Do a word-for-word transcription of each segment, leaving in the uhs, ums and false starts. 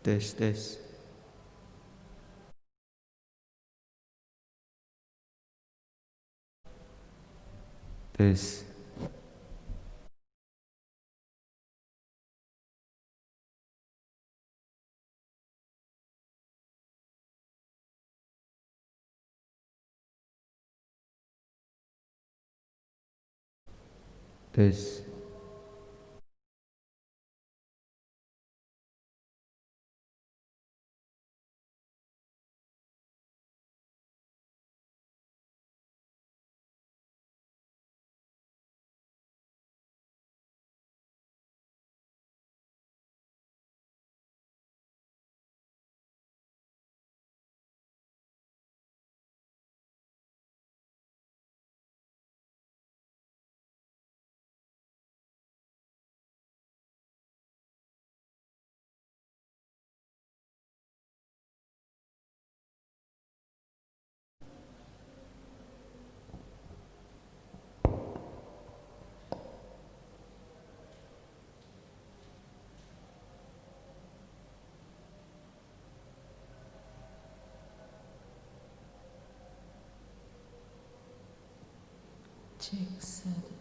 Tes, tes. Tes. Tes. Cek satu.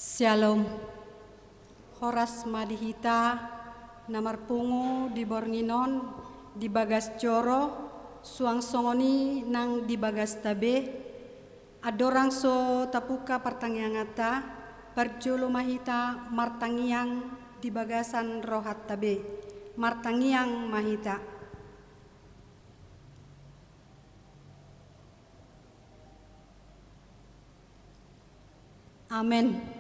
Syalom. Horas ma di hita na marpungu di borngin on di bagas joro, suang songon i nang di bagasta be. Andorang so tapungka partangianganta, parjolo ma hita martangiang di bagasan rohanta be. Martangiang ma hita. Amen.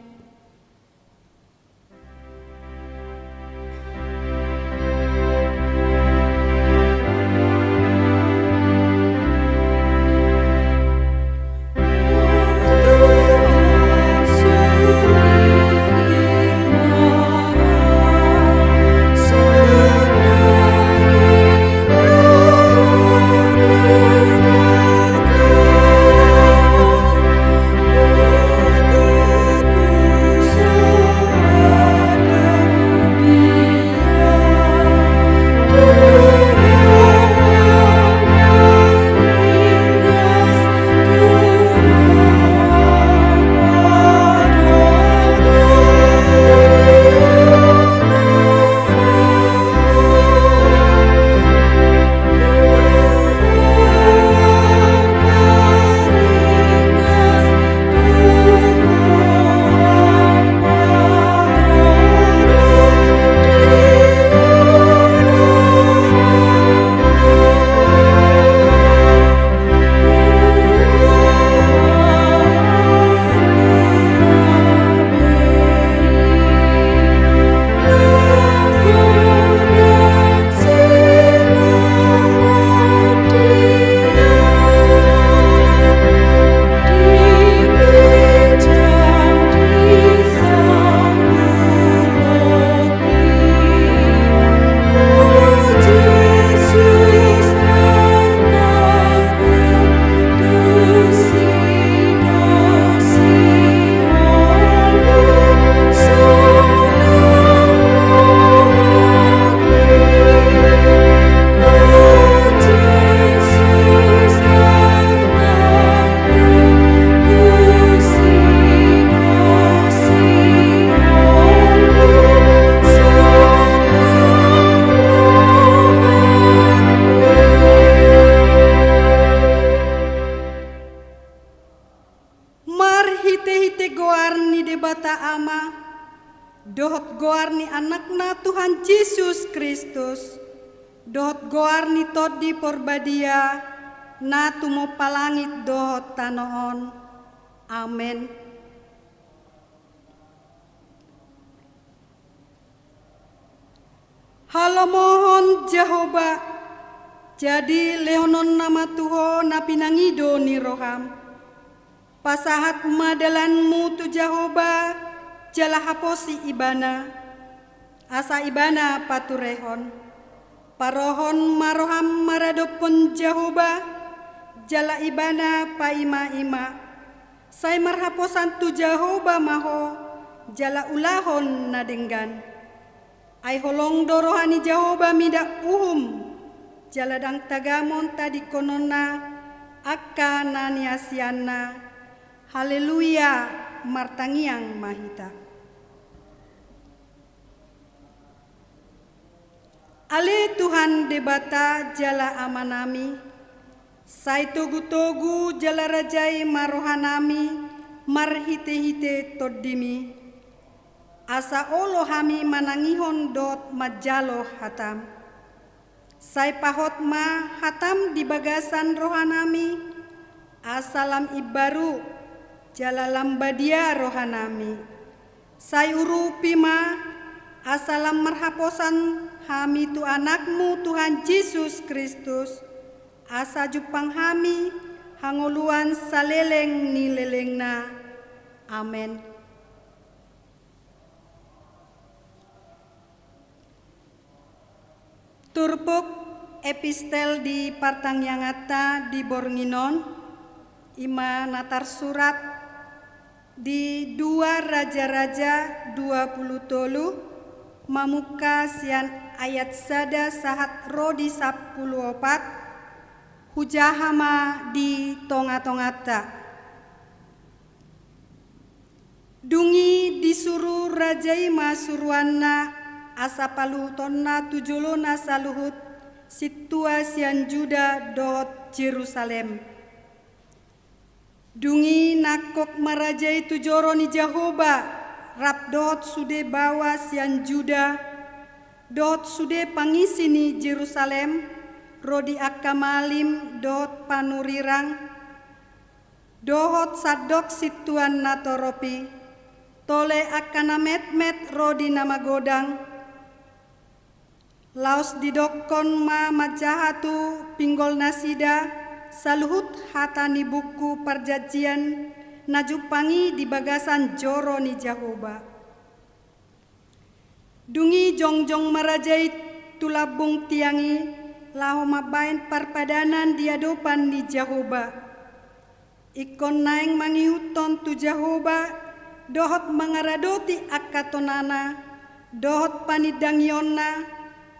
Marhitehite goar ni Debata Ama, dohot goar ni Anakna Tuhan Jesus Kristus, dohot goar ni Tondi Porbadia, na tumompa langit dohot tano on. Amen. Halomohon Jahowa, jadi lehononna ma tu Ho na pinangido ni roham. Pasahat ma dalanmu tu Jahowa, jala haposi Ibana, asa Ibana paturehon. Parohon ma roham maradophon Jahowa, jala Ibana paimaima. Sai marhaposan tu Jahowa ma ho, jala ulahon na denggan. Ai holong do roha ni Jahowa mida uhum, jala ndang tagamon tadingkononna angka na niasianna. Haleluya, martangiang ma hita. Ale Tuhan Debata jala Amanami, sai togutogu jala rajai ma rohanami marhitehite Tondimi, asa olo hami manangihon dohot manjalo hatam. Sai pahot ma hatam di bagasan rohanami, asa lam imbaru jala lam badia rohanami. Sai urupi ma, asa lam marhaposan hami tu Anakmu Tuhan Jesus Kristus, asa jumpang hami hangoluan saleleng ni lelengna. Amen. Turpuk epistel di partangianganta di borngin on, i ma na tarsurat di dua Raja-raja dua pulu tolu, mamungka sian ayat sada sahat ro di sampulu opat, hujaha ma di tongatonganta. Dung i disuru raja i ma suruanna asa paluhutonna tu jolona saluhut sintua sian Juda dohot Jerusalem. Dung i nangkok ma raja i tu joro ni Jahowa, rap dohot sude baoa sian Juda, dohot sude pangisi ni Jerusalem, ro di angka malim dohot panurirang, dohot sandok sintua na torop i, tole angka na metmet ro di na magodang, laos didokkon ma manjaha tu pinggolnasida saluhut hata ni buku parjanjian na jumpang i di bagasan joro ni Jahowa. Dung i jongjong ma raja i tu lambung tiang i, laho mambahen parpadanan di adopan ni Jahowa. Ingkon naeng mangihuthon tu Jahowa, dohot mangaradoti angka tonana, dohot panindangionna,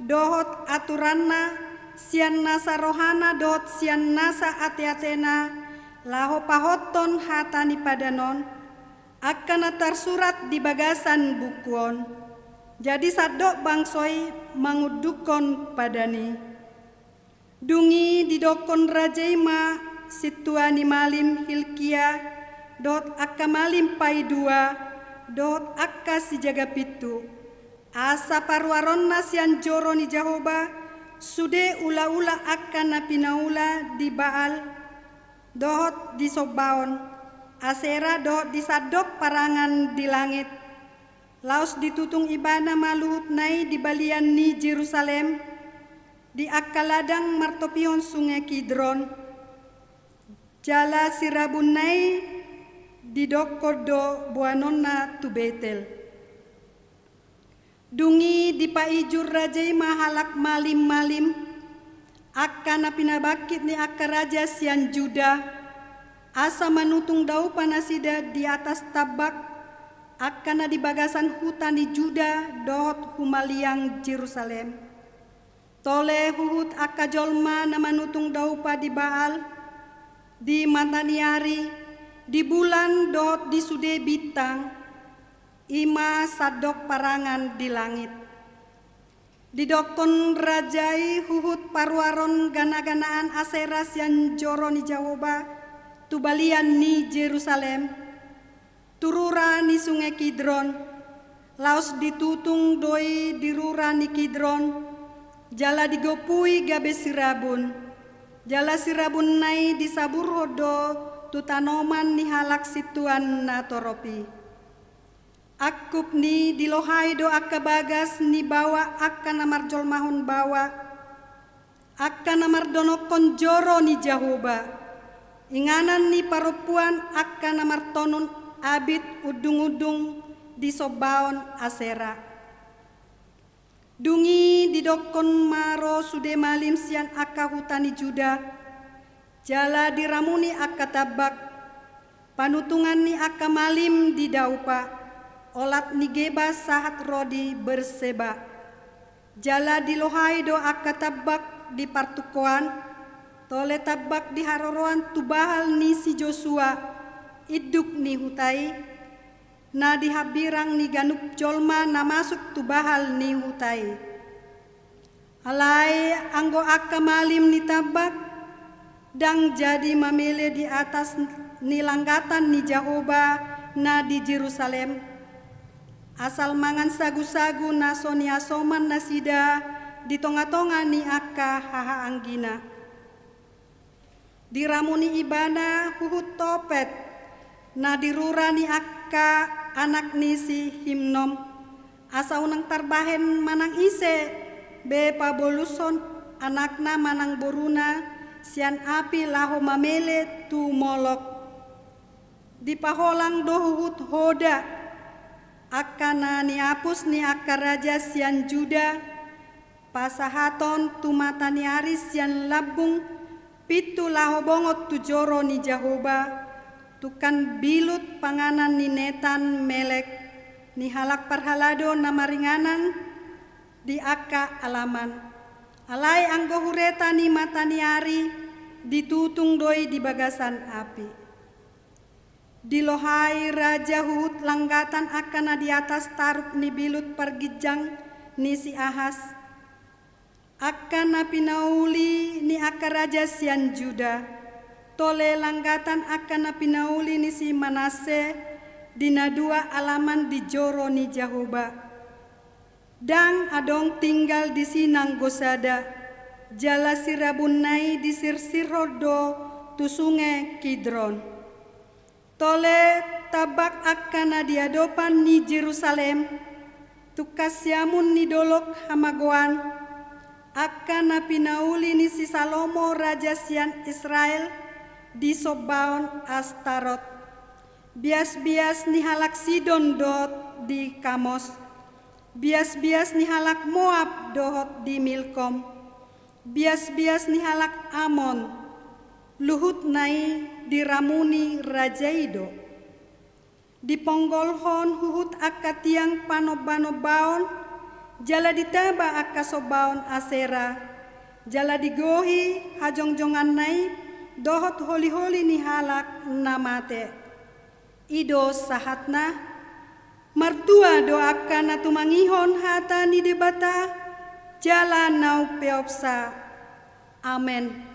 dohot aturanna, sian nasa rohana dohot sian nasa ateatena, laho pahothon hata ni padan on, angka na tarsurat di bagasan buku on. Jadi sandok bangso i mangundukhon padan i. Dung i didokkon raja i ma sintua ni malim Hilkia, dohot angka malim paidua, dohot angka sijaga pintu, asa paruaronna sian joro ni Jahowa, sude ulaula angka na pinaula di Baal, dohot disombaon Asera dohot di sandok parangan di langit. Laos ditutung ibana ma luhutna i di balian ni Jerusalem, di angka ladang martopihon sunge Kidron, jala sirabunna i didokkon do boanonna tu Betel. Dung i dipaijur raja i ma halak malim-malim, angka na pinabangkit ni angka raja sian Juda, asa manutung daupa nasida di atas tambak, angka na di bagasan huta ni Juda dohot humaliang Jerusalem. Tole huhut angka jolma na manutung daupa di Baal, di mata ni ari, di bulan dohot di sude bintang, i ma sandok parangan di langit. Didokkon raja i huhut paruaron ganaganaan Asera sian joro ni Jahowa tu balian ni Jerusalem, tu rura ni sunge Kidron. Laos ditutung do i di rura ni Kidron, jala digompui gabe sirabun, jala sirabunna i disaburhon do tu tanoman ni halak sintua na torop i. Angkup ni dilohai do angka bagas ni baoa angka na marjolmahon baoa, angka na mardonokkon joro ni Jahowa, inganan ni parompuan angka na martonun abit undungundung disombaon Asera. Dung i didokkon ma ro sude malim sian angka huta ni Juda, jala diramuni angka tambak, panutungan ni angka malim di daupa, olat ni Geba sahat ro di Berseba. Jala dilohai do angka tambak di partungkoan, tole tambak di haroroan tu bahal ni si Josua, induk ni huta i, na di hambirang ni ganup jolma na masuk tu bahal ni huta i. Alai anggo angka malim ni tambak, ndang jadi mamele di atas ni langgatan ni Jahowa na di Jerusalem, asal mangan sagusagu na so niasoman nasida di tongatonga ni angka hahaanggina. Diramuni ibana huhut Topet, na di rura ni angka anak ni si Himnom, asa unang tarbahen manang ise be pabolushon anakna manang boruna sian api laho mamele tu Molok. Dipaholang do huhut Hoda, angka na niapus ni angka raja sian Juda, pasahaton tu mata ni ari sian lambung pintu laho bongot tu joro ni Jahowa, tungkan bilut panganan ni Netan Melek, ni halak parhalado na maringanan di angka alaman. Alai anggo hureta ni mata ni ari ditutung do i di bagasan api. Dilohai raja huhut langgatan angka na di atas tarup ni bilut parginjang ni si Ahas, angka na pinauli ni angka raja sian Juda, tole langgatan angka na pinauli ni si Manasse di na dua alaman di joro ni Jahowa. Ndang adong tinggal disi nanggo sada, jala sirabunna i disirsirhon do tu sunge Kidron. Tole tambak angka na di adopan ni Jerusalem, tungkas siamun ni dolok hamagoan, angka na pinauli ni si Salomo raja sian Israel di sombaon Astarot. Biasbias ni halak Sidon dohot di Kamos, biasbias ni halak Moab dohot di Milkom, biasbias ni halak Amon, luhutna i diramuni raja i do. Diponggolhon huhut angka tiang panombanombaon, jala ditaba angka sombaon Asera, jala digohi hajongjonganna i dohot holiholi ni halak na mate. I do sahatna. Martua do angka na tumangihon hata ni Debata, jala na umpeopsa. Amen.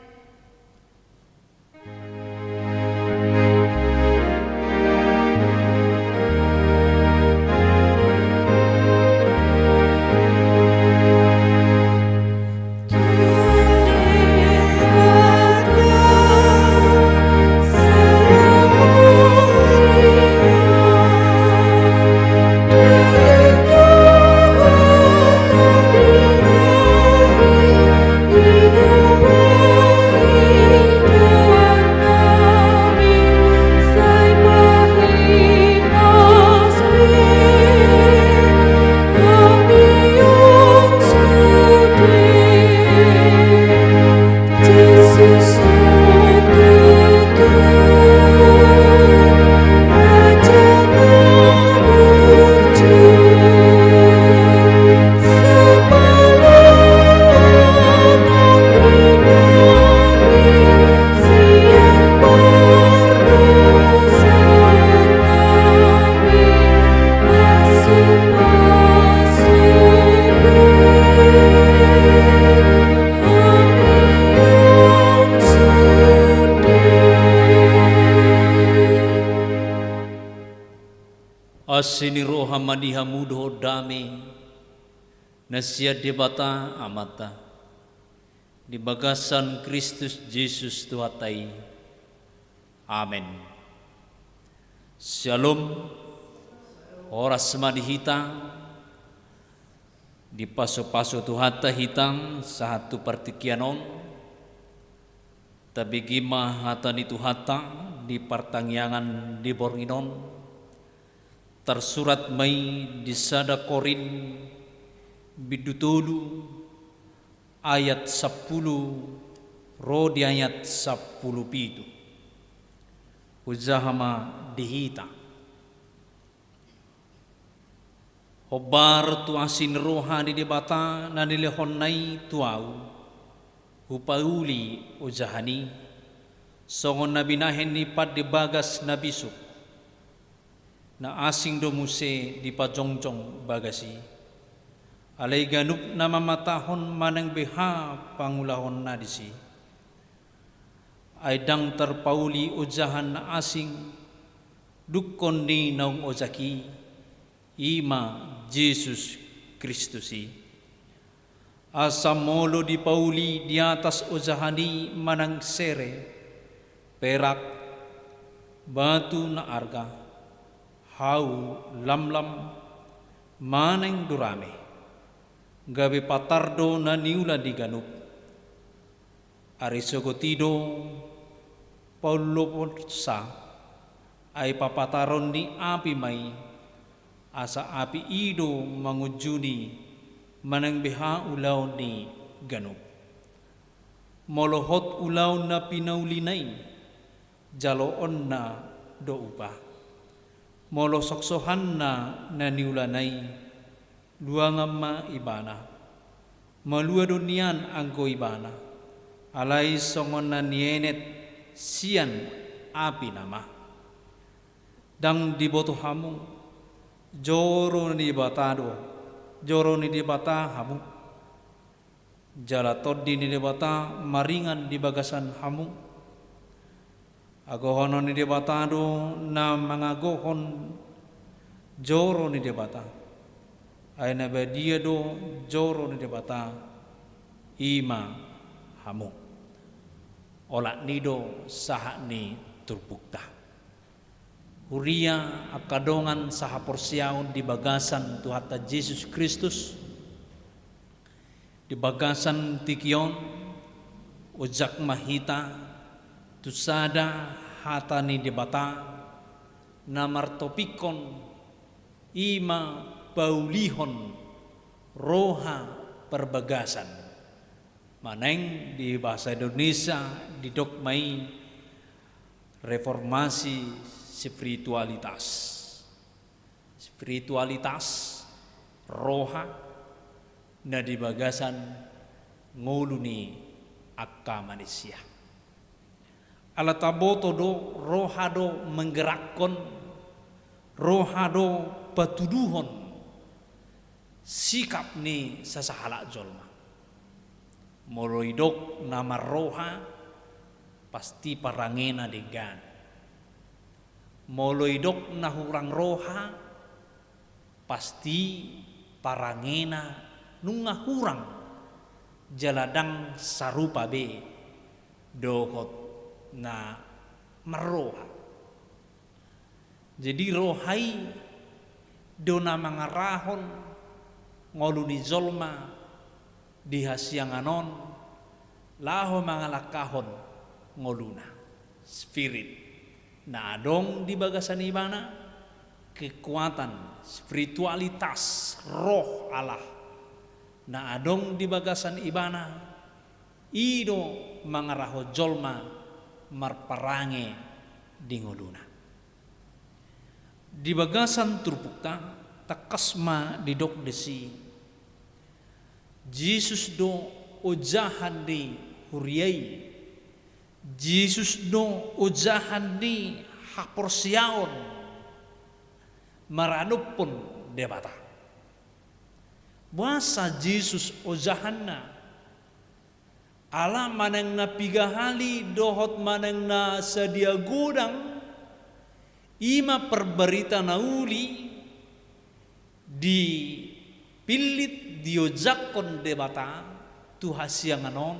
Asi ni roha ma di hamu dohot dame na sian Debata Amanta di bagasan Kristus Jesus Tuhanta i. Amen. Syalom. Horas ma di hita. Dipasupasu Tuhanta hita sahat tu partingkian on. Tabege ma hata ni Tuhanta di partangiangan di borngin on. Tarsurat ma i di sada Korint bindu tolu ayat sampulu ro di ayat sampulu pitu. Hujaha ma di hita. Hombar tu asi ni roha ni Debata na nilehonna i tu ahu, hupauli ojahan i, songon na binahen ni pande bagas na bisuk. Na asing do muse dipajongjong bagas i. Alai ganup na mamatahon manang beha pangulahonna disi. Ai ndang tarpauli ojahan na asing, dungkon ni naung ojak i, i ma Jesus Kristus i. Asa molo dipauli di atas ojahan i manang sere, perak, batu na arga, hau, lamlam, manang gurame, gabe patar do na niula ni ganup. Ari sogot i do paulonsa, ai papataron ni api ma i, asa api i do mangunjuni manang beha ulaon ni ganup. Molo hot ulaon na pinaulina i, jaloonna do upah. Molo soksohanna na niulana i, luangan ma ibana. Malua do nian anggo ibana, alai songon na nienet sian api nama. Ndang diboto hamu, joro ni Debata do, joro ni Debata hamu. Jala Tondi ni Debata maringan di bagasan hamu. Agohonon ni Debata do na mangagohon joro ni Debata. Ai na badia do joro ni Debata, i ma hamu. Olat ni do sahat ni turpukta. Huria angka dongan sahaporseaon di bagasan Tuhanta Jesus Kristus, di bagasan tingki on, ojak ma hita tu sada hata ni Debata na martopikkon, i ma paulihon roha parbagasan. Manang di bahasa Indonesia didok ma i reformasi spiritualitas. Spiritualitas, roha na di bagasan ngolu ni angka manisia. Ala taboto do, roha do menggerakkon, roha do patuduhon sikap ni sasahalak jolma. Molo idok na marroha, pasti parangena denggan. Molo idok na hurang roha, pasti parangena nunga hurang, jala ndang sarupa be dohot na marroha. Jadi roha i do na mangarahon ngolu ni jolma di hasiangan on laho mangalangkahon ngoluna. Spirit na adong di bagasan ibana, kekuatan, spiritualitas, roh Allah na adong di bagasan ibana, i do mangarahon jolma marparange di ngoluna. Di bagasan turpukta, tangkas ma didok disi, Jesus do ojahan ni huria i, Jesus do ojahan ni haporseaon maradophon Debata. Boasa Jesus ojahanna? Ala manang na piga hali dohot manang na sadia godang, i ma parbarita na uli dipillit, diojakhon Debata tu hasiangan on.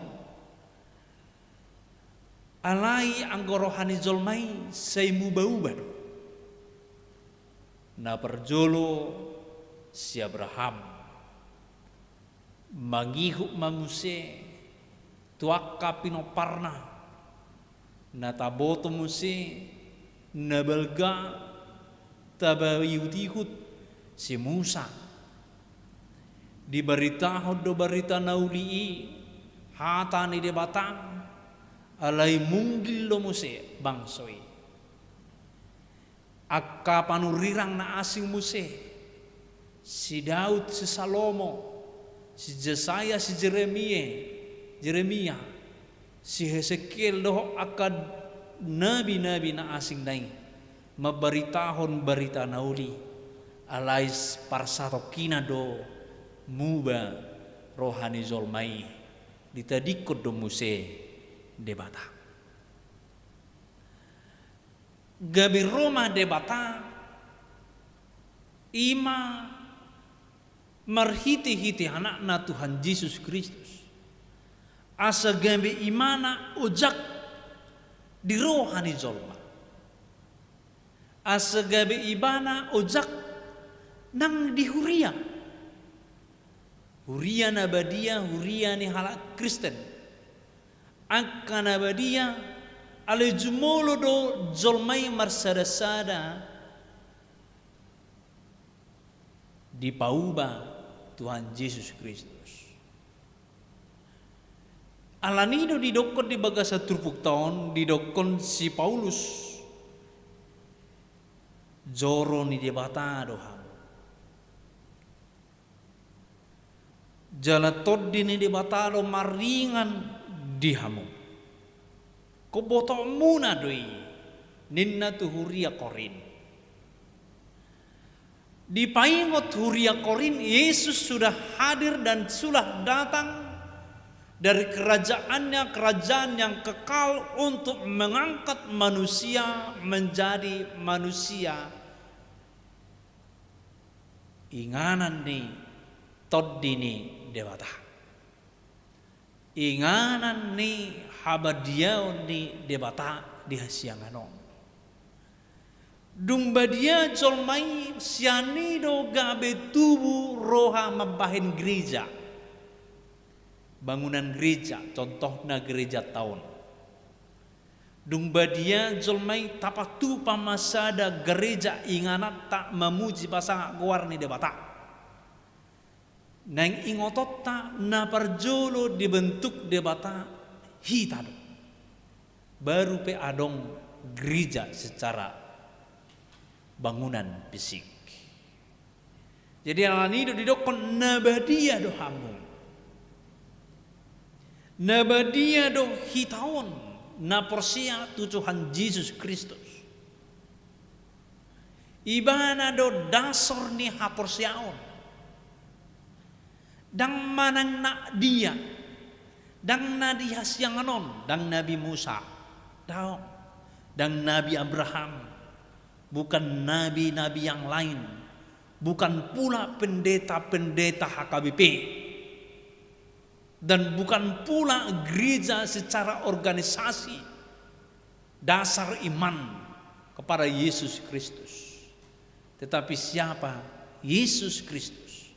Alai anggo roha ni jolma i sai muba-uba do. Na parjolo si Abraham. Mangihut ma muse tu angka pinomparna, na taboto muse na balga tapaihut-ihut si Musa. Dibaritahon do barita na uli i, hata ni Debata, alai munggil do muse bangso i. Angka panurirang na asing muse, si Daud, si Salomo, si Jesaya, si Jeremie, Jeremia, si Hesekiel dohot angka nabi-nabi na asing na i mambaritahon barita na uli, alai parsatongkinan do muba roha ni jolma i, ditadingkon do muse Debata. Gabe ro ma Debata, i ma marhite-hite Anakna Tuhan Jesus Kristus, asa gabe Ibana ojak di roha ni jolma, asa gabe Ibana ojak nang di huria. Huria na badia, huria ni halak Kristen. Angka na badia, alai jumolo do jolma i marsada-sada dipauba Tuhan Jesus Kristus. Alani do didokkon di bagasan turpukta on, didokkon si Paulus, joro ni Debata do hamu. Jala Tondi ni Debata do maringan di hamu. Hubotohonmuna do i, ninna tu huria Korint. Dipaingot huria Korint, Yesus sudah hadir dan sudah datang dari kerajaannya, kerajaan yang kekal untuk mengangkat manusia menjadi manusia inganan ni Tondi ni Debata. Inganan ni habadiaon ni Debata di hasiangan on. Dung badia jolma i, sian i do gabe tubu roha mambahen gereja. Bangunan gereja, contohna gereja taon. Dung badia jolma i, tapatupa ma sada gereja ingananta mamuji pasangap goar ni Debata. Naeng ingotonta na parjolo dibentuk Debata hita do. Baru pe adong gereja secara bangunan fisik. Jadi alani do didokkon na badia do hamu. Na badia do hita on na porsea tu Tuhan Jesus Kristus. Ibana do dasor ni haporseaon. Ndang manang na dia, ndang na di hasiangan on, ndang Nabi Musa, daong, ndang Nabi Abraham, bukan nabi-nabi yang lain, bukan pula pendeta-pendeta H K B P, dan bukan pula gereja secara organisasi dasar iman kepada Yesus Kristus. Tetapi siapa? Yesus Kristus.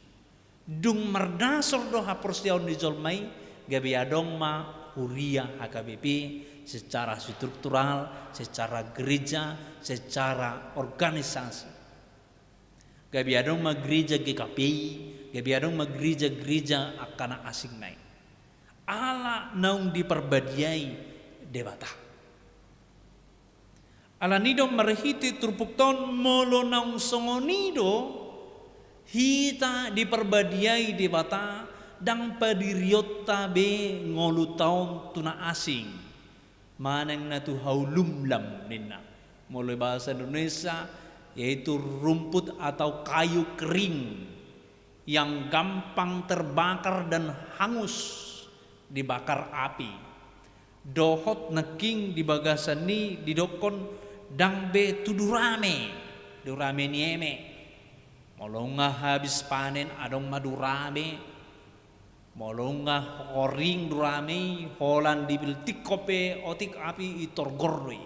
Dung mardasor do haporseaon ni jolma i, gabe adong ma huria H K B P secara struktural, secara gereja, secara organisasi. Gabe adong ma gereja G K P I, gabe adong ma gereja-gereja angka na asing na i. Ala naung diparbadiai Debata. Alani do marhite turpukta on, molo naung songon i do hita diparbadiai Debata, ndang padirionta be ngolunta on tu na asing. Manang na tu haulumlam ninna. Molo bahasa Indonesia, yaitu rumput atau kayu kering yang gampang terbakar dan hangus dibakar api. Dohot nangkin di bagasan i didokkon ndang be tu durame, durame ni eme. Molo nga habis panen adong ma durame, molo nga horing durame i, holan dibiltikhon pe otik api i torgor do i.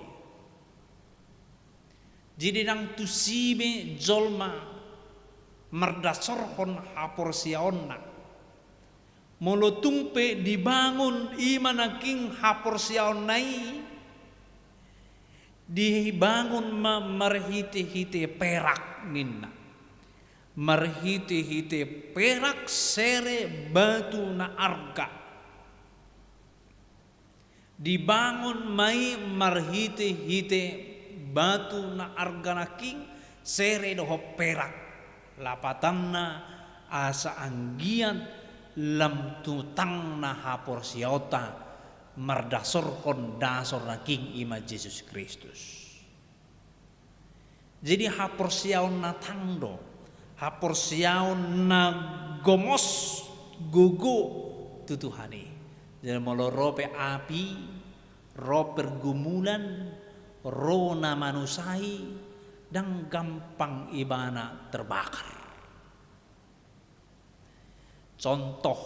Jadi ndang tusi be jolma mardasorhon haporseaonna. Molo tung pe dibangun i ma nangkin haporseaonna i, dibangun ma marhite-hite perak ninna. Marhite-hite perak, sere, batu na arga. Dibangun ma i marhite-hite batu na arga nangkin, sere dohot perak. Lapatanna asa anggiat lam tu tangna haporseaonta mardasorhon dasor nangkin i ma Jesus Kristus. Jadi haporseaon na tang do, haporseaon na gomos, gogo tu Tuhan i. Jadi molo ro pe api, ro pergumulan, ro na manusai, ndang gampang ibana terbakar. Contoh,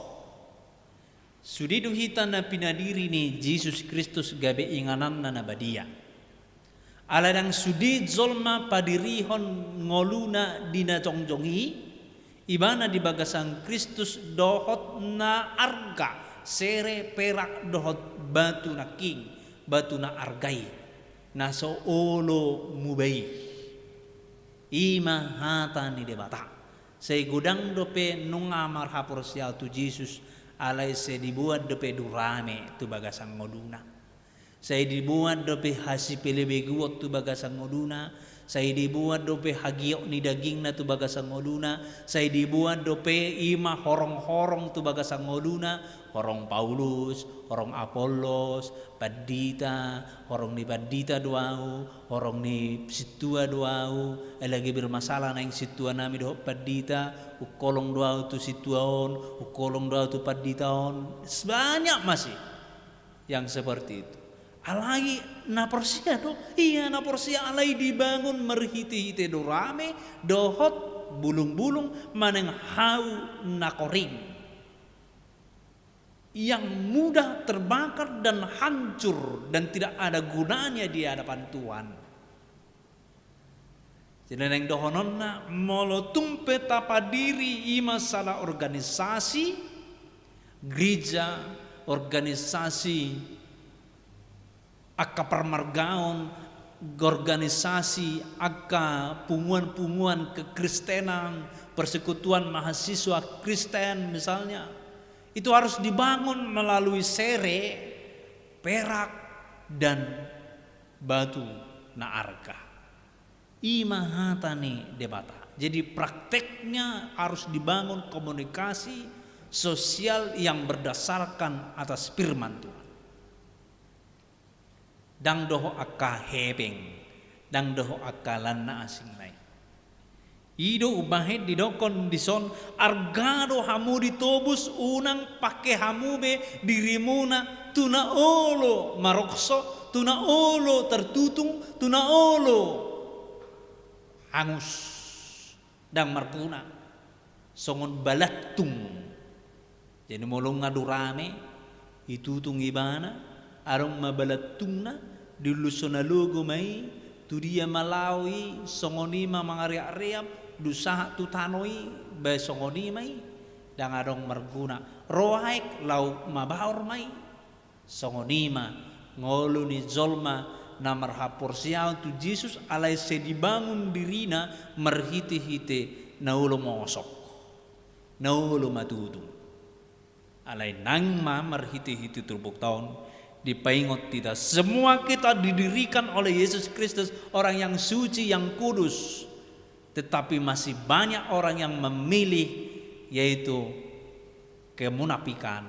sude do hita na pinadiri ni Jesus Kristus gabe ingananna na badia. Alai ndang sude jolma padirihon ngoluna di na jongjong i, ibana di bagasan Kristus dohot na arga, sere, perak dohot batu nangkin, batu na arga i, na so olo muba i. I ma hata ni Debata. Sai godang dope nunga marhaporseaon tu Jesus, alai sai diboan dope durame tu bagasan ngoluna. Sai diboan dope hasipelebeguon tu bagasan ngoluna, Sai diboan dope hagiot ni dagingna tu bagasan ngoluna, sai diboan dope i ma horong-horong tu bagasan ngoluna, horong Paulus, horong Apollos, pandita, horong ni pandita do ahu, horong ni sintua do ahu, ai lagi bermasalah naeng sintua nami dohot pandita, ungkolong do ahu tu sintua on, ungkolong do ahu tu pandita on. Banyak masih yang seperti itu. Alai na porsea do, ia na porsea, alai dibangun marhite-hite dorame dohot bulung-bulung manang hau na koring, yang mudah terbakar dan hancur dan tidak ada gunanya di hadapan Tuhan. Jadi naeng dohononna, molo tung pe tapadiri i ma sada organisasi, gereja, organisasi angka parmargaon, organisasi angka punguan-punguan kekristenan, persekutuan mahasiswa Kristen misalnya, itu harus dibangun melalui sere, perak, dan batu na arga. I ma hata ni Debata. Jadi prakteknya harus dibangun komunikasi sosial yang berdasarkan atas firman Tuhan. Ndang dohot angka hepeng, ndang dohot angka lan na asing nai. I do umbahen didokkon dison, arga do hamu ditobus, unang pangke hamu be dirimuna tu na olo marokso, tu na olo tartutung, tu na olo hangus, ndang marguna, songon balattung. Jadi molo nga dorame, itutung ibana, adong ma balantungna, diullushon na logo ma i, tu dia ma laho i, songon i ma mangareap-reap, dung sahat tu tano i, bae songon i ma i, ndang adong marguna. Ro aek laho mabaor ma i. Songon i ma ngolu ni jolma na marhaporseaon tu Jesus, alai sai dibangun dirina marhite-hite na olo mosok, na olo matutung. Alai naeng ma marhite-hite turpukta on dipaingot hita, semua kita didirikan oleh Yesus Kristus, orang yang suci, yang kudus. Tetapi masih banyak orang yang memilih, yaitu kemunafikan,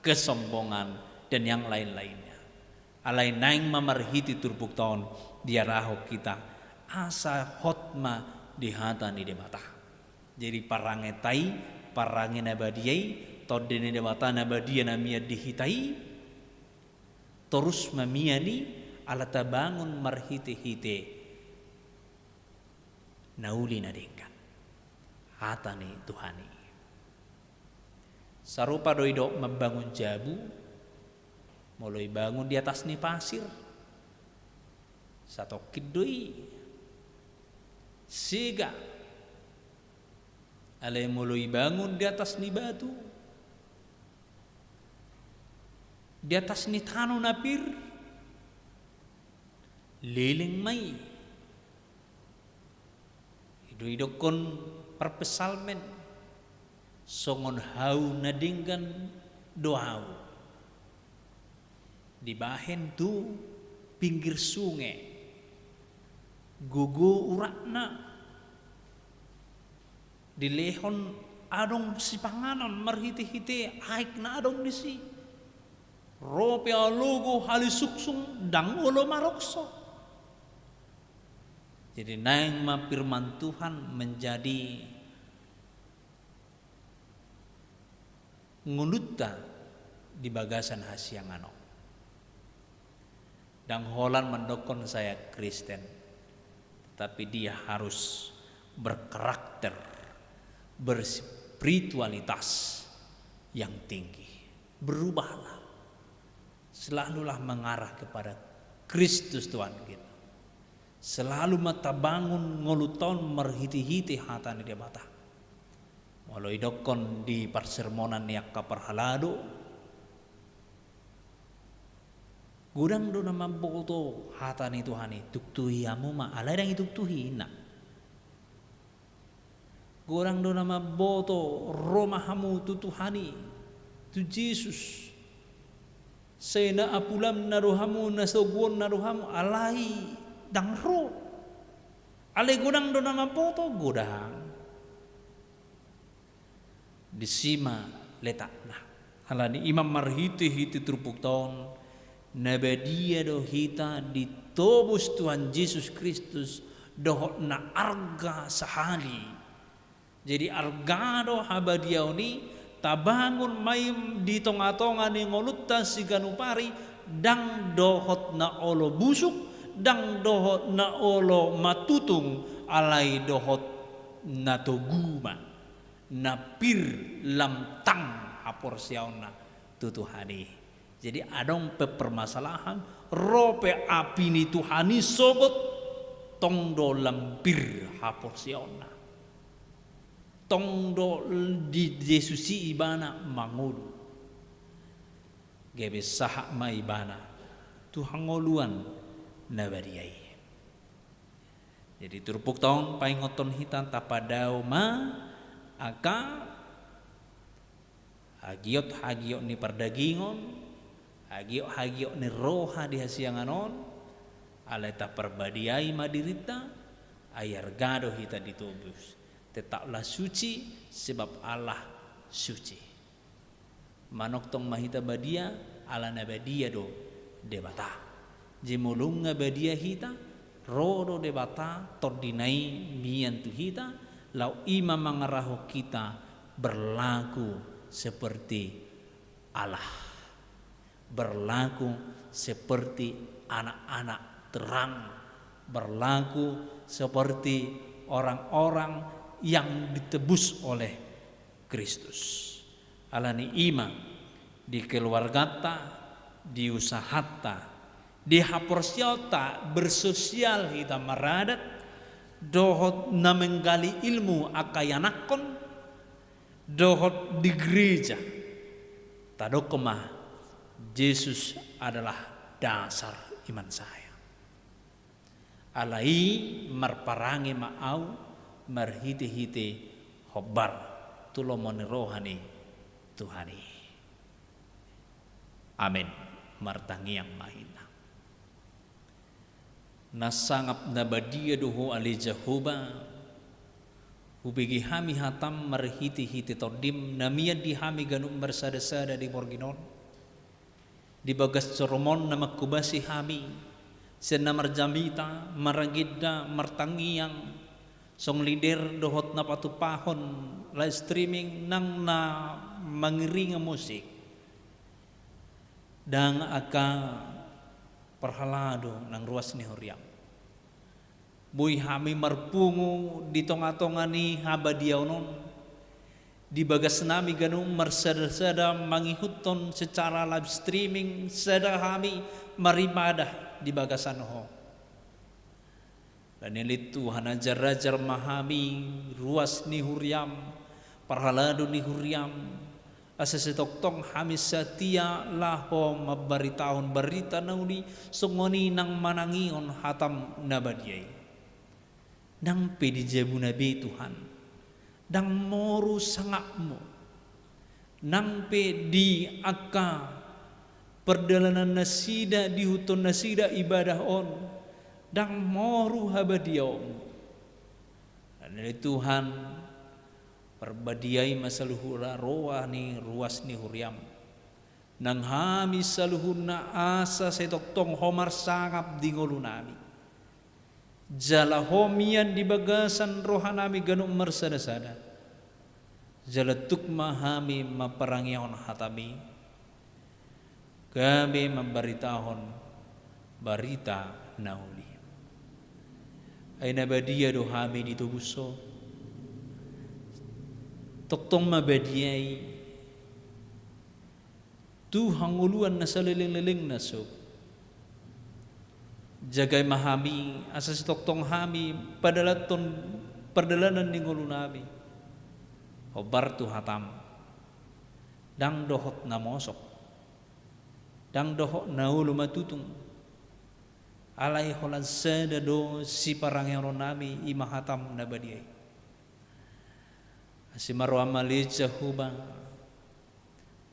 kesombongan, dan yang lain-lainnya. Alai naeng ma marhite turpukta on diarahon hita asa hot ma di hata ni Debata. Jadi parange ta i, parange na badia i, Tondi ni Debata na badia na mian di hita i, torus ma mian i, ala tabangun marhite-hite na uli na denggan, hata ni Tuhan i. Sarupa do didok mambangun jabu, molo ibangun di atas ni pasir, satongkin do i sega. Alai molo ibangun di atas ni batu, di atas ni tano na pir, leleng ma i. I do didokkon parpsalmen, songon hau na denggan do ahu dibahen tu pinggir sunge, gogo uratna, dilehon adong sipanganon marhite-hite aek na adong disi. Ro pe alogo halisungsung, ndang olo marokso. Jadi naeng ma firman Tuhan menjadi ngolunta di bagasan hasiangan on. Ndang holan mandokkon saya Kristen, tetapi dia harus berkarakter, berspiritualitas yang tinggi. Berubahlah. Selalulah mengarah kepada Kristus Tuhan kita. Selalu ma tabangun ngolunta on marhite-hite hata ni Debata. Molo idokkon di parsermonan ni angka parhalado, godang do na mamboto hata ni Tuhan i, tuktuhi hamu ma, alai ndang ituktuhi, ninna. Godang do na mamboto, ro ma hamu tu Tuhan i, tu Jesus. Sai na apulamna do hamu, na sogoonna do hamu, alai ndang ro. Alai godang do na mamboto, godang. Disi ma letakna. Alani i ma marhitehite turpukta on, na badia do hita ditobus Tuhan Jesus Kristus dohot na arga sahali. Jadi arga do habadiaon i, tabangun ma i di tongatonga ni ngolunta siganup ari, ndang dohot na olo busuk, ndang dohot na olo matutung, alai dohot na togu ma, na pir lam tang haporseaonna tu Tuhan i. Jadi adong pe permasalahan, ro pe api ni Tuhan i sogot, tong do lam pir haporseaonna. Tong do di Jesus i ibana mangolu. Gabe sahat ma ibana tu hangoluan na badia i. Jadi turpukta on paingothon hita, tapadao ma angka hagiot-hagiot ni pardagingon, hagiot-hagiot ni roha di hasiangan on, alai taparbadiai ma dirinta, ai arga do hita ditobus. Tetaplah suci, sebab Allah suci. Manongtong ma hita badia, ala na badia do Debata. Jadi molo nunga badia hita, ro do Debata, Tondina i mian tu hita, laho i ma mangarahon hita berlaku seperti Allah. Berlaku seperti anak-anak terang. Berlaku seperti orang-orang yang ditebus oleh Kristus. Alani i ma, di keluargata, di usahata, di haporseaonta, bersosial hita maradat, dohot na menggali ilmu angka ianakhon, dohot di gereja. Tadok ma, Jesus adalah dasar iman saya. Alai marparange ma ahu marhitehite hombar tu lomo ni roha ni Tuhan i. Amen. Martangiang ma hita. Na sangap na badia do Ho ale Jahowa, hubege hami hatam marhitehite Tondim na mian di hami ganup marsadasada di borngin on. Di bagas joro-Mu na manghobasi hami, sian na marjamita, maragenda, martangiang, song leader dohot na patumpahon live streaming nang na mangiringi musik. Ndang angka parhalado nang ruas ni huria-M. Boi hami marpungu di tongatonga ni habadiaon on, di bagasnami ganup marsadasada mangihuthon secara live streaming, sada hami maribadah di bagasan Ho. Alani i ale Tuhan, ajarajar ma hami ruas ni huria-M, parhalado ni huria-M, asa sai tongtong hami satia laho mambaritahon barita na uli, songon i nang manangihon hatam na badia i. Nang pe di jabuna be Tuhan, ndang moru sangapmu. Nang pe di angka pardalanan nasida, diihuthon nasida ibadah on, ndang moru habadiaonmu. Alani i ale Tuhan, parbadiai ma saluhutna roha ni ruas ni huria-M. Nang hami saluhutna asa sai tongtong Ho marsangap di ngolunami. Jala Ho mian di bagasan rohanami ganup marsadasada. Jala tuk ma hami mamparangehon hataMi, gabe mambaritahon barita na uli. Ai na badia do hami ditobus Ho. Tongtong ma badia i tu hangoluan na salelenglelengna sogot. Jagai ma hami, asa sai tongtong hami padalanhon pardalanan ni ngolunami hombar tu hataM. Ndang dohot na mosok, ndang dohot na olo matutung. Alai holan sada do siparangeononnami, i ma hataM na badia i. Asi ma rohaM ale Jahowa,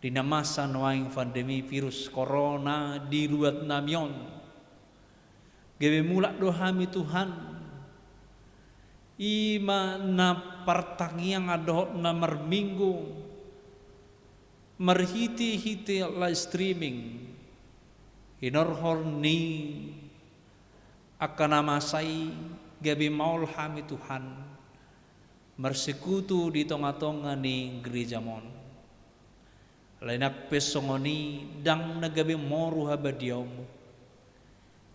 di na masa nuaeng pandemi virus corona di ruangnami on. Gabe mulak do hami Tuhan, I ma na partangiangan dohot na marminggu marhitehite live streaming, hinorhon ni angka na masa i gabe maol hami Tuhan marsekutu di tongatonga ni gerejam on. Alai nang pe songon i ndang na gabe moru habadiaonmu.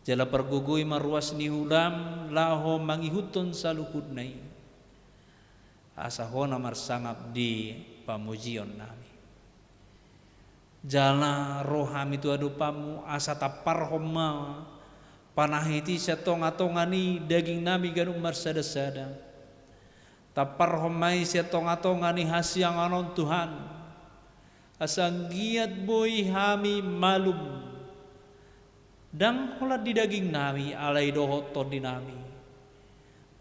Jala pargogoi ma ruas ni hulam laho mangihuthon saluhutna i, asa Ho na marsangap di pamujionnami. Jala ro hami tu adopanmu asa tamparhon ma panahit i sian tongatonga ni dagingnami ganup marsadasada. Tamparhon ma i sian tongatonga ni hasiangan on Tuhan, asa anggiat boi hami malum, ndang holan di dagingnami alai dohot tondinami,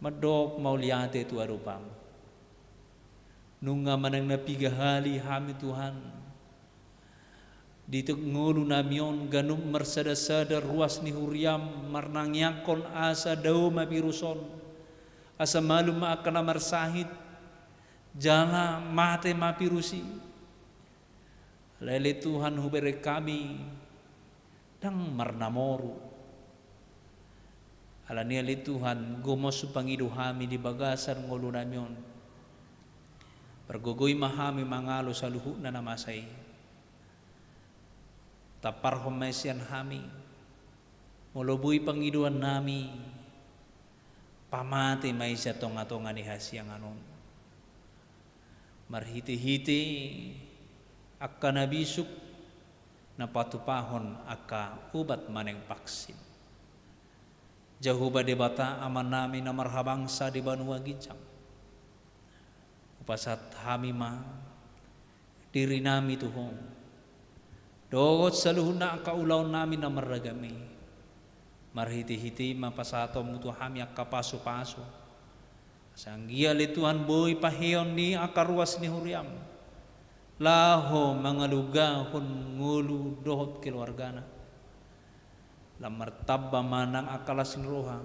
mandok mauliate tu adopanmu. Nunga manang na piga hali hami Tuhan, di tok ngolunami on ganup marsadasada ruas ni huriam marnangiangkon asa dao ma virus on, asa malum ma angka na marsahit, jala mate ma virus i. Alai ale Tuhan hubereng hami ndang marnamoru. Alani i ale Tuhan gomos pangido hami di bagasan ngolunami on. Pargogoi ma hami mangalo saluhutna na masa i. Tamparhon ma i sian hami, molo boi pangidoannami, pamate ma i sian tongatonga ni hasiangan on. Marhitehite angka na bisuk na patupahon angka ubat manang vaksin. Jahowa Debata Amanami na marhabangsa di banua ginjang, hupasahat hami ma dirinami tu Ho dohot saluhutna angka ulaonnami na marragam i. Marhitehite i ma pasahatonmu tu hami angka pasupasu, asa anggiat ale Tuhan boi paheon ni angka ruas ni huriam laho mangalugahon ngolu dohot keluargana. Lam martamba ma nang angka las ni roha,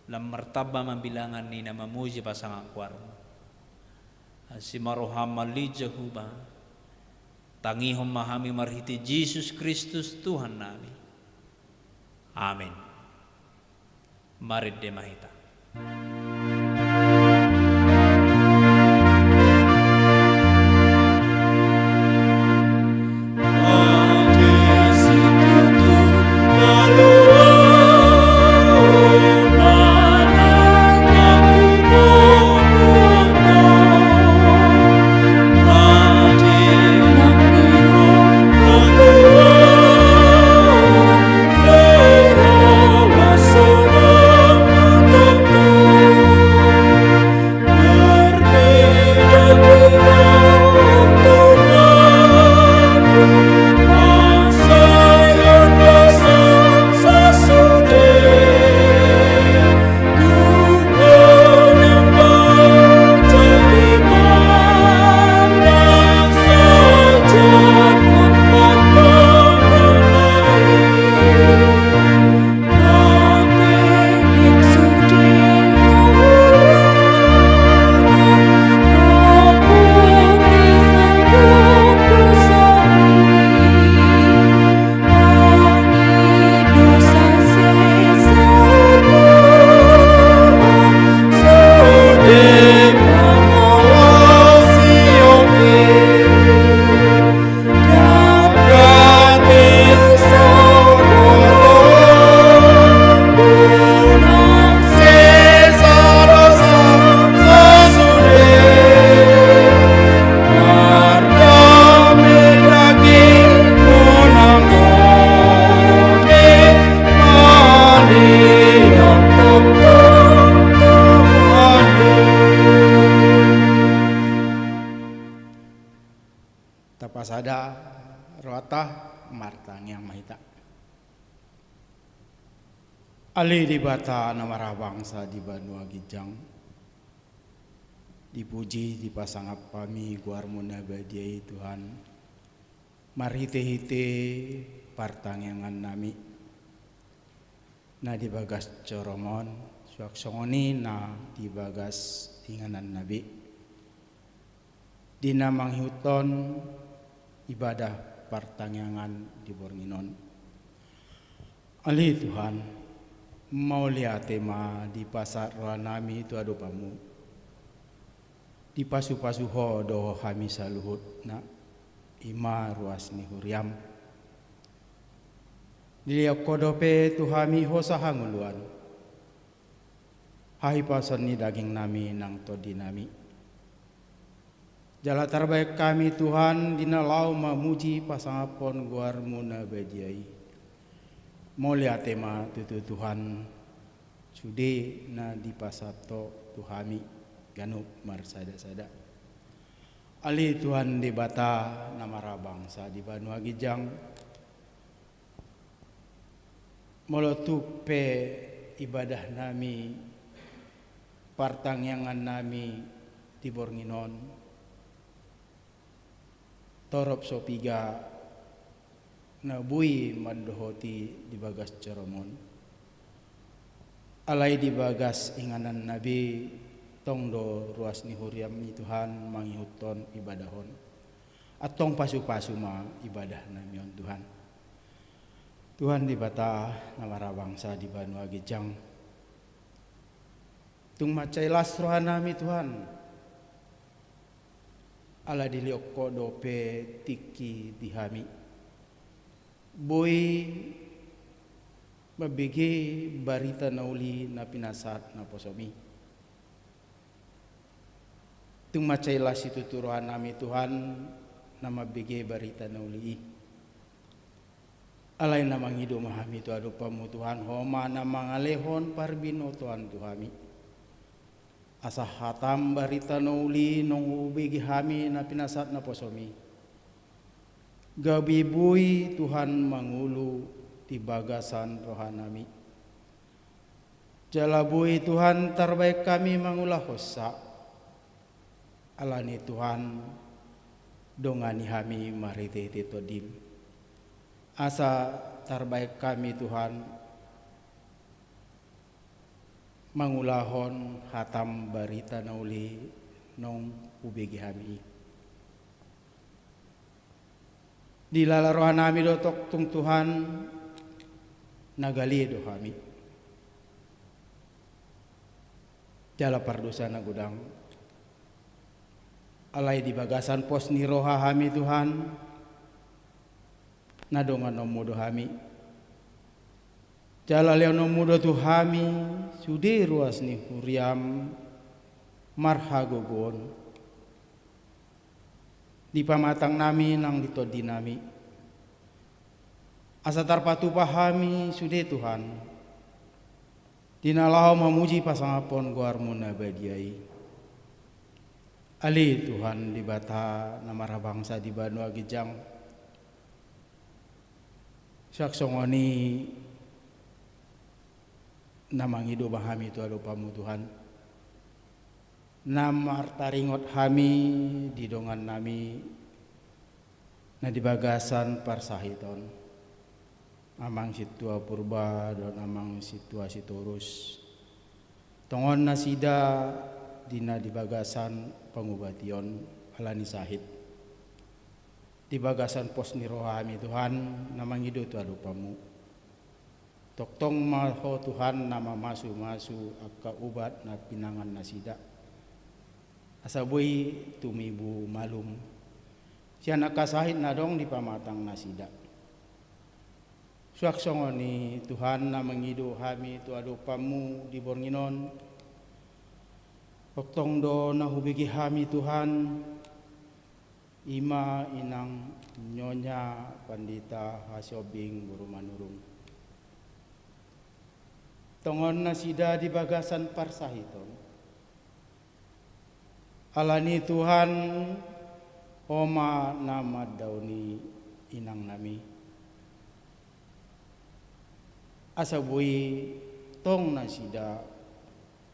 lam martamba ma bilangan ni na mamuji pasangap goarmu. Asi ma roham ale Jahowa, tangihon ma hami marhite Jesus Kristus Tuhannami. Amen. Marende ma hita. Tapasada rohanta, martangiang ma hita. Ale Debata na marhabangsa di banua ginjang, dipuji dipasangap hami goarmu na badia i Tuhan, marhitehite partangiangannami na di bagas jorong on, Suang songon i na di bagas ingananna be, di na mangihuthon ibadah partangiangan di borngin on. Ale Tuhan, mauliate ma dipasahat rohanami tu adopanMu. Dipasupasu Ho do hami saluhutna, i ma ruas ni huriaM. Dilehon Ho dope tu hami hosa hangoluan, hahipason ni dagingnami nang tondinami. Jala tarbahen hami Tuhan di na laho mamuji pasangaphon goarMu na badia i. Mauliate ma tutu Tuhan, sude na dipasahat Ho tu hami ganup marsadasada. Ale Tuhan Debata na marhabangsa di banua ginjang, molo tung pe ibadahnami, partangiangannami di borngin on, torop so piga na boi mandohoti di bagas joroM on. Alai di bagas ingananna be, tong do ruas ni huriaM i Tuhan mangihuthon ibadah on. Antong pasupasu ma ibadahnami on Tuhan. Tuhan Debata na marhabangsa di banua ginjang, tung mansai las rohanami Tuhan, ala dilehon Ho dope tingki di hami, boi mambege barita na uli na pinasahat naposoMi. Tung mansai las situtu rohanami Tuhan, na mambege barita na uli i. Alai na mangido ma hami tu adopanMu Tuhan, Ho ma na mangalehon parbinotoan tu hami. Asa hataM barita na uli naung hubege hami na pinasahat naposoMi, gabe boi Tuhan mangolu di bagasan rohanami. Jala boi Tuhan tarbahen hami mangulahonsa. Alani Tuhan, dongani hami marhitehite TondiM. Asa tarbahen hami Tuhan mangulahon hataM barita na uli naung hubege hami i. Dilala rohanami do tongtong Tuhan, na gale do hami. Jala pardosa na godang. Alai di bagasan pos ni roha hami Tuhan, na donganonMu do hami. Jala lehononMu do tu hami sude ruas ni huriaM marhagogoon di pamatangnami nang di tondinami. Asa tarpatupa hami sude Tuhan, di na laho mamuji pasangaphon goarMu na badia i. Ale Tuhan Debata na marhabangsa di banua ginjang, suang songon i na mangido ma hami tu adopanMu Tuhan, na martaringot hami di dongannami na di bagasan parsahiton, amang sintua Purba dohot amang sintua Sitorus. Tongon nasida di na di bagasan pangubation alani sahit. Di bagasan pos ni roha hami Tuhan, na mangido tu adopanMu. Tongtong ma Ho Tuhan na mamasumasu angka ubat na pinangan nasida, asa boi tumibu malum sian angka sahit na adong di pamatang nasida. Suang songon i Tuhan na mangido hami tu adopanMu di borngin on, tongtong do na hubege hami Tuhan, i ma inang Nyonya Pandita Hasiombing boru Manurung. Tongon nasida di bagasan parsahiton. Alani Tuhan, Ho ma na mandaoni inangnami, asa boi tong nasida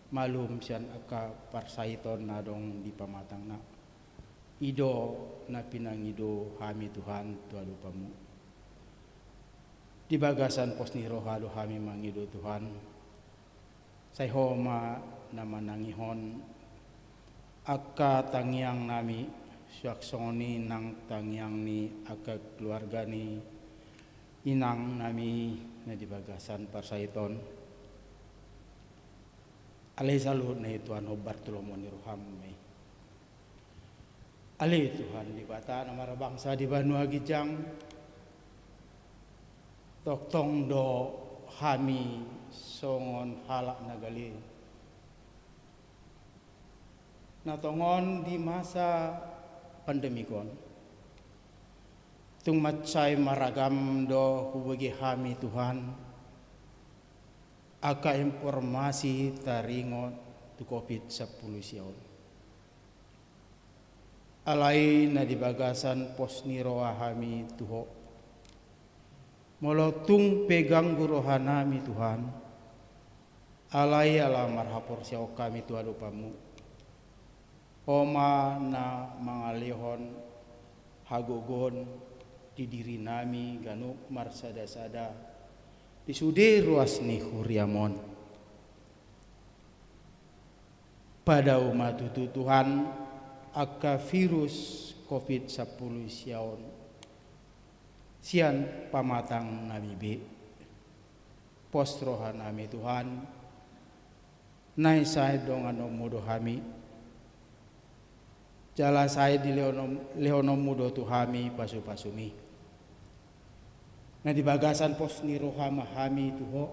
malum sian angka parsahiton na adong di pamatangna. I do na pinangido hami Tuhan tu adopanMu. Di bagasan pos ni roha do hami mangido Tuhan, Sai Ho ma na manangihon angka tangiang nami, suang songon i nang tangiang ni angka keluarga ni inang nami na di bagasan parsahit on. Alai saluhutna i Tuhan, hombar tu lomo ni roham ma i. Ale Tuhan Debata na marhabangsa di banua ginjang, tongtong do hami songon halak na gale. Na tongon di masa pandemik on, tung mansai maragam do hubege hami Tuhan, angka informasi taringot tu covid sampulu sia on. Alai na di bagasan pos ni roha hami tu Ho, molo tung pe ganggu roha nami Tuhan, alai ala marhaporseaon hami tu adopanMu. Ho ma na mangalehon hagogoon di diri nami ganup marsadasada di sude ruas ni huriaM on. Padao ma tutu Tuhan angka virus covid sampulu sia on sian pamatang nami be. Pos roha nami Tuhan, nai sai donganonMu do hami, jala sai dilehononMu do tu hami pasupasuMi. Na di bagasan pos ni roha ma hami tu Ho,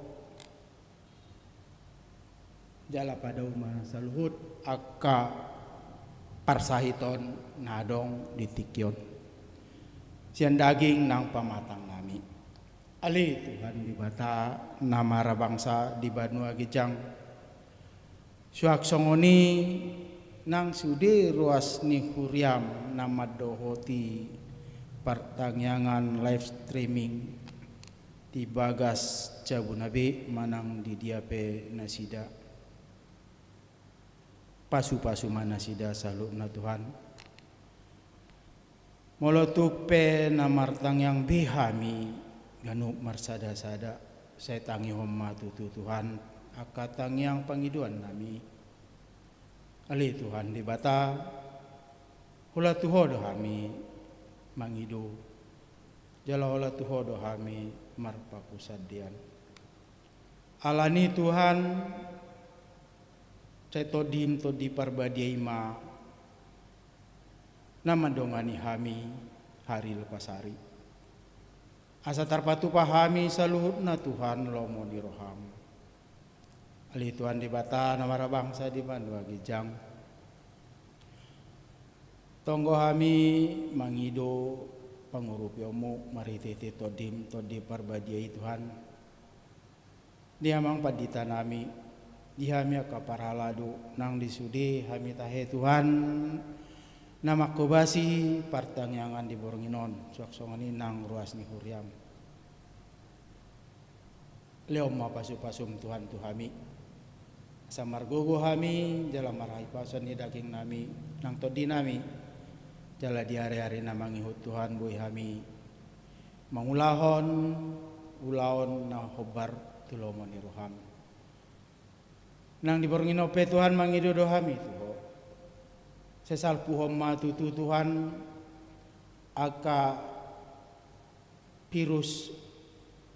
jala padao ma saluhut angka parsahiton na adong di tingki on, sian daging nang pamatang nami. Ale Tuhan Debata na marhabangsa di banua ginjang, suang songon i nang sude ruas ni huriaM na mandohoti partangiangan live streaming di bagas jabuna be manang di dia pe nasida. Pasupasu ma nasida saluhutna Tuhan. Molo tung pe na martangiang be hami ganup marsadasada, sai tangihon ma tutu Tuhan angka tangiang pangidoan nami. Ale Tuhan Debata, holan tu Ho do hami mangido, jala holan tu Ho do hami marpanghusandean. Alani Tuhan, sai TondiM Tondi Parbadia i ma na mandongani hami ari lepas ari, asa tarpatupa hami saluhutna Tuhan lomo ni rohaM. Ale Tuhan Debata na marhabangsa di banua ginjang, tonggo hami mangido pangurupionMu marhitehite TondiM Tondi Parbadia i Tuhan. Di amang pandita nami, di hami angka parhalado, nang di sude hami tahe Tuhan, na manghobasi partangiangan di borngin on, suang songon i nang ruas ni huriaM. Lehon ma pasupasuM Tuhan tu hami, asa margogo hami jala marhahipason ni daging nami nang tondi nami, jala di ariari na mangihut Tuhan boi hami mangulahon ulaon na hombar tu lomo ni rohaM. Nang di borngin on pe Tuhan mangido do hami tu Ho, sai salpuhon ma tutu Tuhan angka virus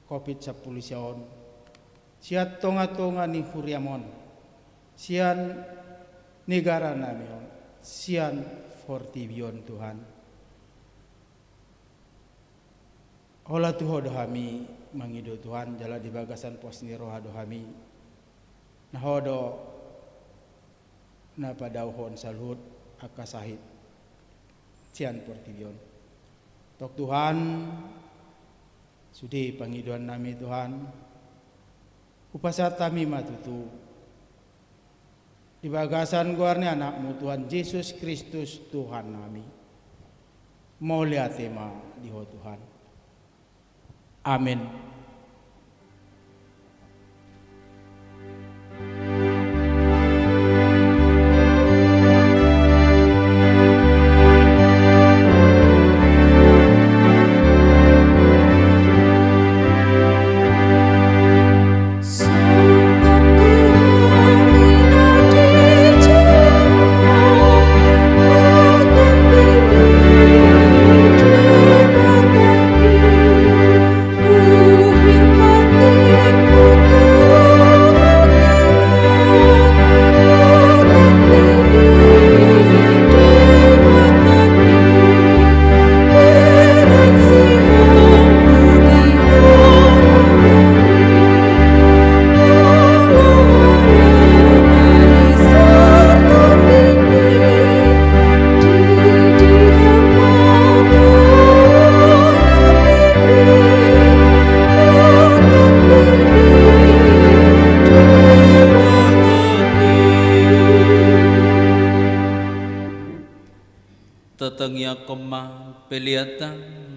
covid sampulu sia on sian tongatonga ni huriaM on, sian negara nami on, sian portibi on Tuhan. Holan tu Ho do hami mangido Tuhan, jala di bagasan pos ni roha do hami, na Ho do na padaohon saluhut angka sahit sian portibi on. Tok Tuhan, sude pangidoan nami Tuhan, hupasahat hami ma tutu di bagasan goar ni AnakMu Tuhan Jesus Kristus Tuhan nami. Mauliate ma di Ho Tuhan. Amen.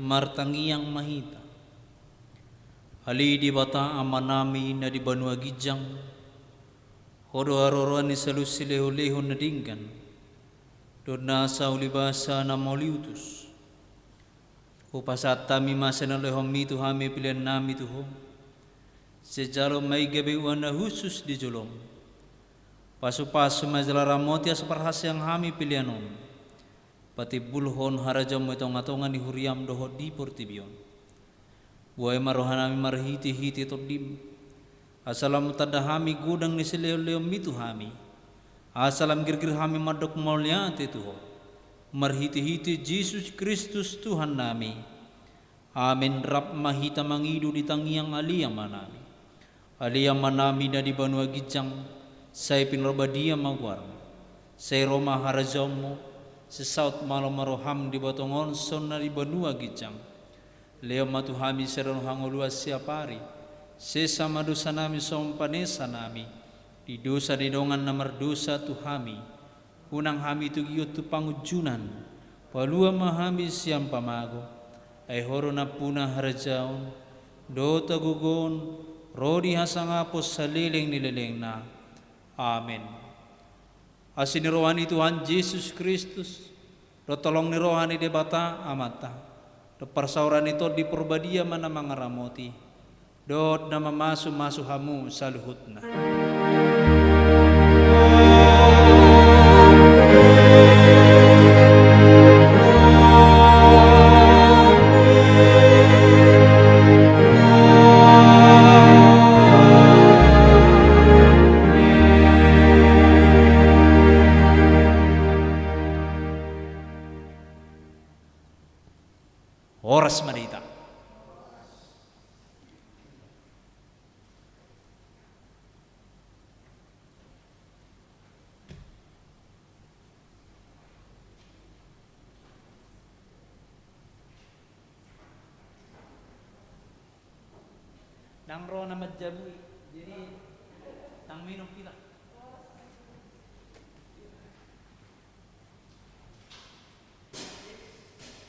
Martangiang ma hita. Ale Debata Amanami na di banua ginjang, Ho do haroroan ni saluhut silehonlehon na denggan dohot nasa ulibasa na mauliutus. Hupasahat hami ma sian na nilehonmi tu hami peleannami tu Ho. Sijalo ma i gabe uanak na hushus di jolom. Pasupasu ma jala ramoti asa parhaseang hami pelean on patimbulhon harajaonmu di tongatonga ni huriam dohot di portibi on. Buhai ma rohanami marhitehite Tondim, asa lam tanda hami godang ni silehonlehonmi tu hami, asa lam girgir hami mandok mauliate tu Ho. Marhitehite Jesus Kristus Tuhannami. Amen. Rap ma hita mangido di tangiang Ale Amanami. Ale Amanami na di banua ginjang, sai pinarbadia ma goarmu. Sai ro ma harajaonmu. Sai saut malo ma roham di banua tonga on songon na di banua ginjang. Lehon ma tu hami sadari on hangoluan siapari. Sesa ma dosanami songon panesanami di dosa ni dongan na mardosa tu hami. Unang hami togihon tu pangunjunan. Palua ma hami sian pamago. Ai Ho do nampuna harajaon dohot hagogoon ro di hasangapon saleleng ni lelengna. Amen. Asi ni roha ni Tuhan Jesus Kristus, dohot holong ni roha ni Debata Amanta, dohot parsaoran ni Tondi Parbadia ma na mangaramoti dohot na mamasumasu hamu saluhutna. Horas ma di hita. Ndang ro na manjabui, jadi ndang minum hita.